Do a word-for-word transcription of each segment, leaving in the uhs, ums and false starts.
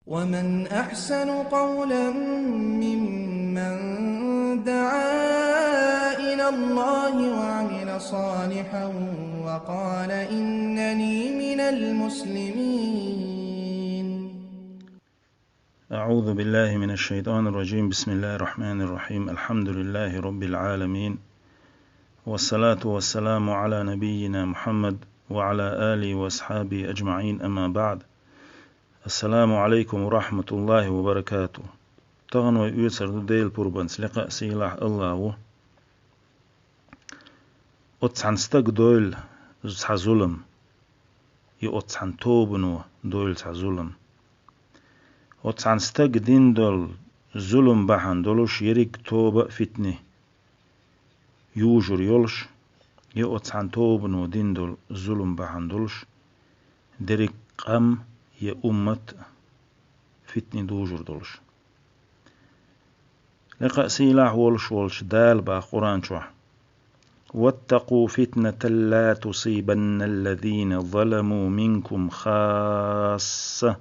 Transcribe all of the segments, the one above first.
ومن أحسن قولا ممن دعا إلى الله وعمل صالحا وقال إنني من المسلمين. أعوذ بالله من الشيطان الرجيم. بسم الله الرحمن الرحيم. الحمد لله رب العالمين. والصلاة والسلام على نبينا محمد وعلى آله وأصحابه أجمعين. أما بعد. Ассаламу Ӏалайкум ва рахьматуллахӀи ва баракатухӀ. Тахана вай оьцур ду Делан пурбанца, лекха а сийлахь Аллахь ву. Оцу цхьана стага дойла цхьа зулам, я оцу цхьана тобано дойла цхьа зулам. Оцу цхьана стага дина долу зулам бахьана долуш ерриг тоба а фитне южур йолуш, я оцу цхьана тобано дина долу зулам бахьана долуш, дерриг къам я уммат фитне дужур долуш. Лекха а сийлахь волуш волчу Дала боху Къуръан чохь: «واتقوا فتنة لا تصيبن الذين ظلموا منكم خاصة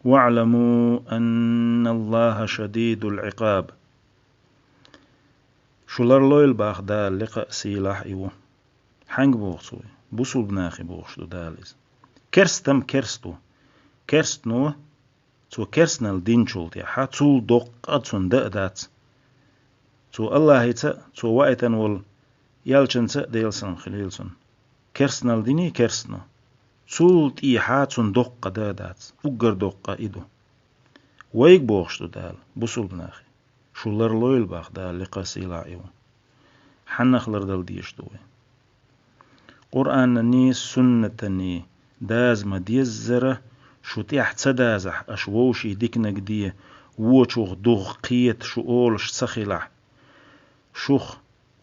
واعلموا أن الله شديد العقاب». Шу ларлойла боху Дала, лекха а сийлахь и ву. Хьаьнга боху цо? Бусулба нахе бохуш ду Дала иза. Керстам керст ву. Керстно, цо керстнал динчул тӀаьхьа, цул доккха цунна дан а дац. Цо Аллахьица а, цо ваийтина волу элчанца а, Делан салам хилийла цунна, керстнал диний керстно, цул тӀаьхьа цунна доккха дан а дац. Уггар доккха и ду. Вайга бохуш ду Дала, бусулба нахе. Шу ларлойла боху Дала, лекха а сийлахь и ву. Хьаннах лардала дезаш ду вай? Къуръананий, суннатаний даза ма-деззара, шу тӀехь ца дазахь, аша вовшийн диканиг де, вочух духа кхета шу олуш ца хилахь, шух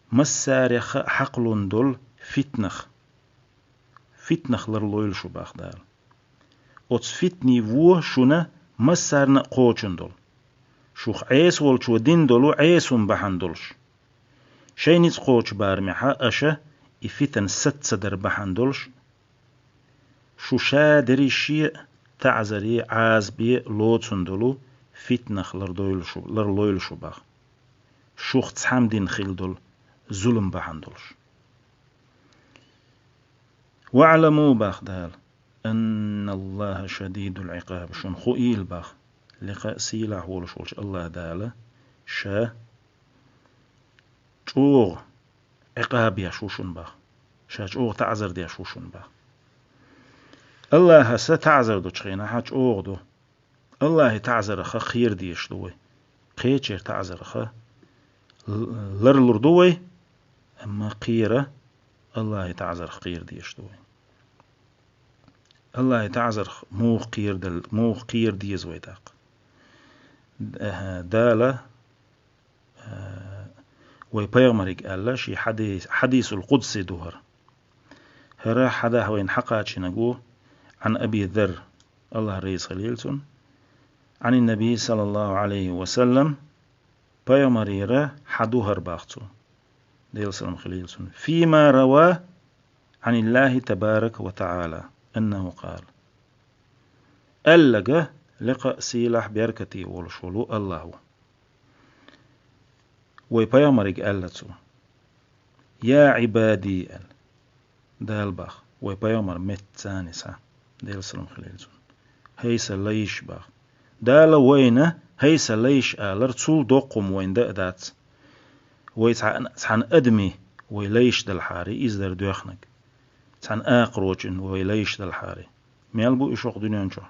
массарех а хьакхалун долу фитнах, фитнах ларлойла шу боху Дала. Оцу фитнийн вон шуна массарна а кхочун долу. Шух Ӏеса волчо дина долу Ӏесам бахьана долуш. Шайн ницкъ кхочу барамехьа аша и фитан сацадар бахьана долуш. Шу ша деррише а таӀзаре, Ӏазабе лоцун долу фитнах лардойла шу, ларлойла шу боху. Шух цхьамма дина хилла долу зулам бахьана долуш. «ВаӀламу», боху Дала, «анналлаха шадидул Ӏикъаб». Шуна хуийла боху, лекха а сийлахь волуш волчу Аллахь Дала ша чӀогӀа Ӏикъаб еш ву шуна боху. Ша чӀогӀа таӀзар деш ву шуна боху. Аллахьаса таӀзар долчу хенахь чӀогӀа ду. Аллахьи таӀзарах кхера дезаш ду вай. Кхечеран таӀзарах л-, ларлур ду вай, амма кхера, Аллахьи таӀзарах кхера дезаш ду вай. Аллахьи таӀзарах муха кхера дал-, муха кхера деза вай тӀаккха? Д-, Дала вай пайхамарига аьлла, шен хьадис-, хьадисул къудси ду хӀара. ХӀара хьадахь вайна хьакхачийнарг ву, Ӏан Аби Зарр, Аллахь реза хилийла цунна, Ӏанин Наби саллаллаху Ӏалайхи ва саллам, пайхамарера хьаду хӀара боху цо, Делан салам хилийла цунна, фима рава Ӏаниллахи табарака ва таӀала, аннаху къала. Аьлларг, лекха а сийлахь беркате волуш волу Аллахь ву. Вай пайхамарига аьлла цо: «Я Ӏибади», аьлла. Дала боху, вай пайхамар меттаца а схьа, Делан салам хилийла цунна. «ХӀай сан лайш», боху. Дала вайна «хӀай сан лайш» алар цул доккха хӀума вайна дан а дац. Вай цхьа-, цхьана адаме вай лайш делахьара, иза дара доьхнарг. Цхьана акхарочун вай лайш делахьара. Мел бу уьш хӀокху дуьнен чохь?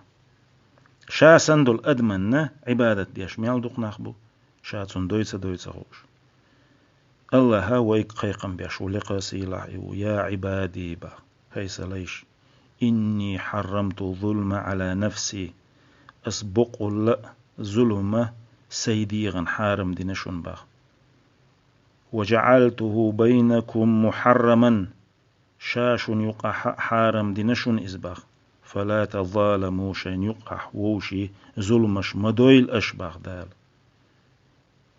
Ша санна долу адаманна Ӏибадат деш мел дукха нах бу, ша цунна дой ца дой ца хууш. Аллахьа вайга кхайкхам беш ву, лекха а сийлахь и ву: «Я Ӏибади», боху, «хӀай сан лайш, инни хьаррамту зулма Ӏала нафси». Ас боккъалла а зулма сайн дегӀана хьарам дина шуна боху. «Ва жаӀалтуху байнакум мухьарраман». Ша шуна юкъахь а хьарам дина шуна иза боху. «Фала тазаламу», шайна юкъахь вовшийн зулмаш ма дойла аша боху Дала.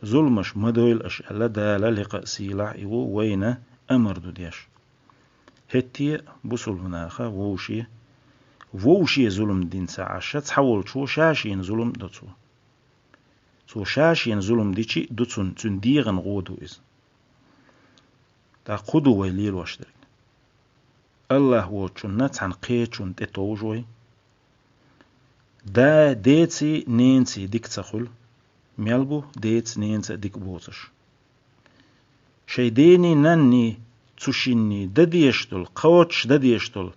Зулмаш ма дойла аша аьлла, Дала, лекха а сийлахь и ву, вайна амар ду деш. ХӀетте а бусулба наха вовшийн Вовше зулам дина ца Ӏаш, цхьа волчо ша шена зулам до цо. Цо ша шена зулам дичи ду цунна, цуьнан дегӀан гӀо ду иза. ТӀаккха хӀун ду вай лелош дерг? АллахӀ воцчунна цхьана кхечунна тӀе товжа вай. Да, деций, ненаций дика ца хуьлу, мел бу деца, ненца дика боцуш. Шайн дений, нанний, цу шинний дан дезаш долу, кхочуш дан дезаш долу,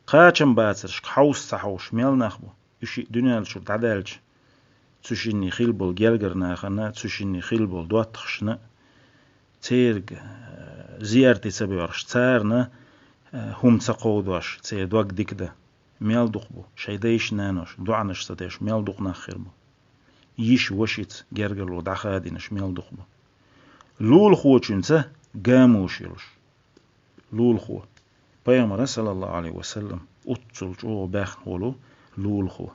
кхачам бацаршка хьовса ца хьовш мел нах бу, уьш и дуьнен чуьра дӀадаьлча, цу шинний хилла болу гергара нахана, цу шинний хилла болу доттагӀашна, церга, э, зиярте ца боьрхуш, царна, э, хӀума ца кховдош, церан дог дика дан. Мел дукха бу, шайн дайша-наноша доӀанаш ца деш, мел дукха нах хир бу. Йиша, вашица гергарло дӀахадийнарш мел дукха бу. Лулахочуьнца гамош йолуш. Лулахо. Пайхамара, саллаллаху Ӏалайхи ва саллам, оццул чӀогӀа баьхна волу лулахо.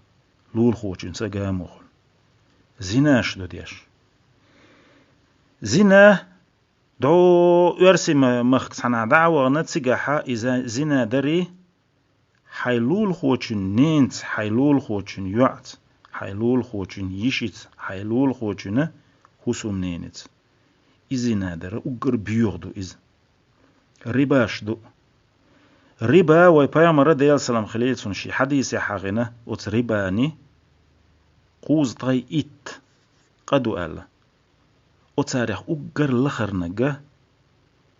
Лулахочуьнца гамо хуьлу. Зинаш ду деш. Зина, дӀо оьрсийн ма-, махка цхьанхьа дӀа а вахана, цигахьа иза зина дарий, хьайн лулахочун ненца, хьайн лулахочун йоӀца, хьайн лулахочун йишица, хьайн лулахочун хӀусамненица. И зина дара уггар боьха ду иза. Рибаш ду. Риба вай пайхамара, Делан салам хилийла цунна, шен хьадисехь хьахийна, оцу рибани кхузткъе итт къа ду аьлла. Оцарех уггар лахарнага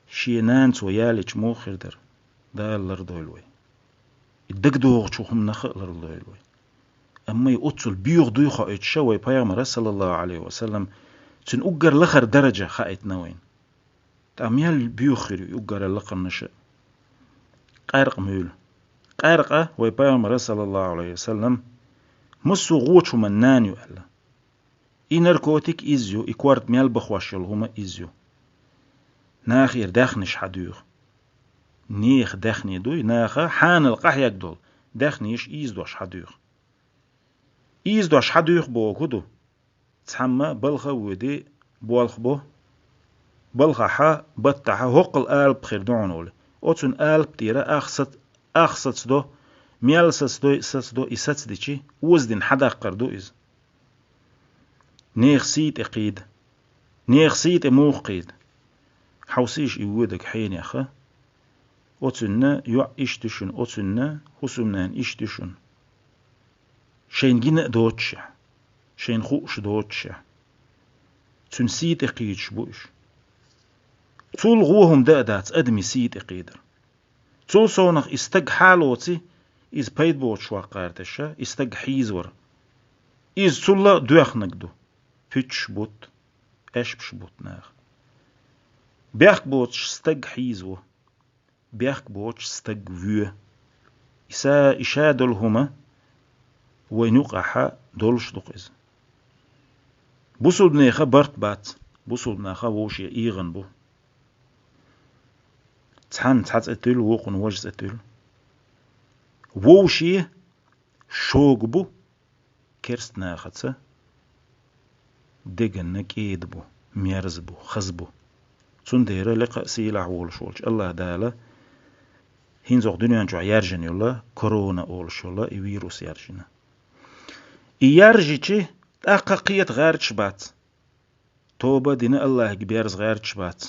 шен нана цо ялийча муха хир дара? Дала лардойла вай. И дагадогӀучу хӀуманах а лардойла вай. Амма и оццул боьха дуй хоуьйтуш вай пайхамара, саллаллаху Ӏалайхи ва саллам, цуьнан уггар лахара даража хаийтина вайна. Ткъа мел боьха хир ю и уггар лакхарнаш а? Къаьркъа муьйлу. Къаьркъа вай пайхамара, саллаллаху Ӏалайхи ва саллам, массо а гӀочу хӀуманна нана ю аьлла. И наркотик иза ю, и корта мел бахош йолу хӀума иза ю. Нахера даьхнаш хьадуьйху. Нехан даьхни дуй, наха хьанал къахьегна долу даьхнаш ийзадош хьадуьйху. Ийзадош хьадуьйху бохург хӀун ду? Цхьамма балха а воьдий, болх бо. Балхахьа, баттахьа хӀоккхул алапа хир ду хьуна олий. Оцунна алапа тӀера ах сац-, ах сацадо, мел сацадой, сацадо, и сацадичи, озадина хьадаккхар ду иза. Нехан сий тӀе кхийда. Нехан сий тӀе муха кхийда? Хьовсийша и воьдург хьенеха. Оцунна йоӀ иштта ю шуна, оцунна хӀусамнана иштта ю шуна. Шайна гина а доцушехь, шайна хууш доцушехь, цуьнан сий тӀе кхийдаш бу уьш. Цул гӀо хӀума дан а дац адамийн сий тӀе кхийдар. Цул совнах и стаг хьалоций, иза пайда боцуш ваккхара тӀе ша, и стаг хьийзавар. Иза цул а доьхнаг ду, пуьташ бутт, аьшпаш бутт наха. Бехк боцуш стаг хьийзаво. Бехк боцуш стаг воь. И са, и ша долу хӀума вайн юкъахьа долуш ду-кх иза. Бусулбанеха барт бац, бусулбанаха вовше ийгӀан бу. Цхьанна цхьа цӀе туьллу, вукхунна важа цӀе туьллу. Вовше шога бу, керстанахаца деганна кӀеда бу, мерза бу, хаза бу. Цундела лекха а сийлахь волуш волчу АллахӀ Дала хӀинца хӀокху дуьнен чохь яьржина йолу корона олуш йолу и вирус яьржина. И яьржичи, тӀаккха кхета гӀерташ бац. Тоба а дина, АллахӀига берза гӀерташ бац.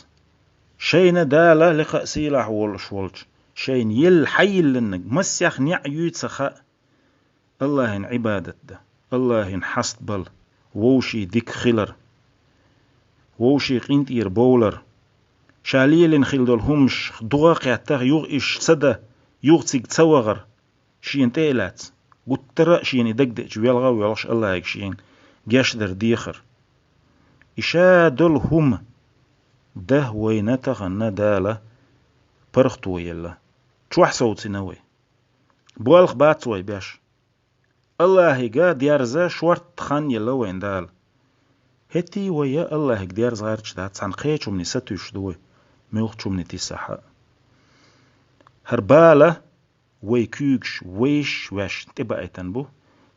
Шайна Дала лекха а сийлахь волуш волчу, шайна елла хьайиллиннаг, масех неӀ юй ца хаьа, АллахӀина Ӏибадат дан, АллахӀина хьастабала, вовшийн дика хилар, вовшийн къинтӀера бовлар, ша лелийна хилла долу хӀуманаш догӀа а кхетта, юха уьш ца дан, юха цига ца вахар, шена тӀе а лаьцна, гуттара а шена и дагадеъча велха а воьлхуш, АллахӀига шена гечдар дехар. И ша долу хӀума дан вайна тахана Дала паргӀато елла. Чохь совцина вай. Болх бац вай беш. АллахӀига дерза шортта хан елла вайна Дала. ХӀетте а вай АллахӀига дерза гӀерташ дац, цхьана кхечу хӀумане сатуьйсуш ду вай, муьлххачу хӀумане тиссахь а. ХӀара бала вай куьйгаш, вайш ваьшна тӀебаийтина бу.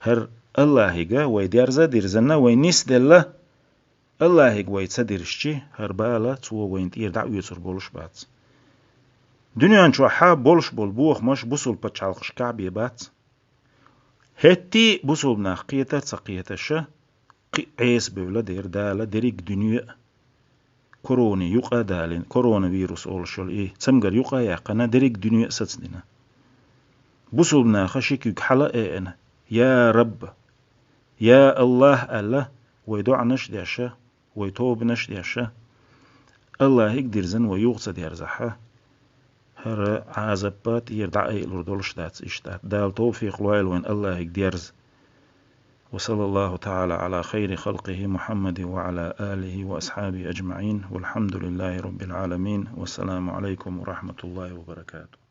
ХӀара АллахӀига вай дерза а дирзина, вай нисделла, АллахӀига вай ца дирзичи, хӀара бала цо вайна тӀера дӀа а оьцур болуш бац. Дуьнен чохь болуш болу бохамаш бусулба пачхьалкхашкахь бен бац. ХӀетте а бусулба нах кхетар ца кхеташа, кхы а Ӏеса бевла дера Дала дерриг дуьне а короне юкъа а далийна, коронавирус олуш йолу и цамгар юкъа а яьккхина, дерриг дуьне а сацдина. Бусулба наха ши куьг хьала а эана, «Я Рабба! Я Аллах!» аьлла, вай доӀанаш а деша, вай тобанаш а деша, Аллахьига дирзина вай юха ца дерзахь, хӀара Ӏазап а тӀера дӀа а айалур долуш дац иштта. Дала тавфикъ лойла вайна Аллахьига дерза. وصلى الله تعالى على خير خلقه محمد وعلى آله وأصحابه أجمعين، والحمد لله رب العالمين، والسلام عليكم ورحمة الله وبركاته.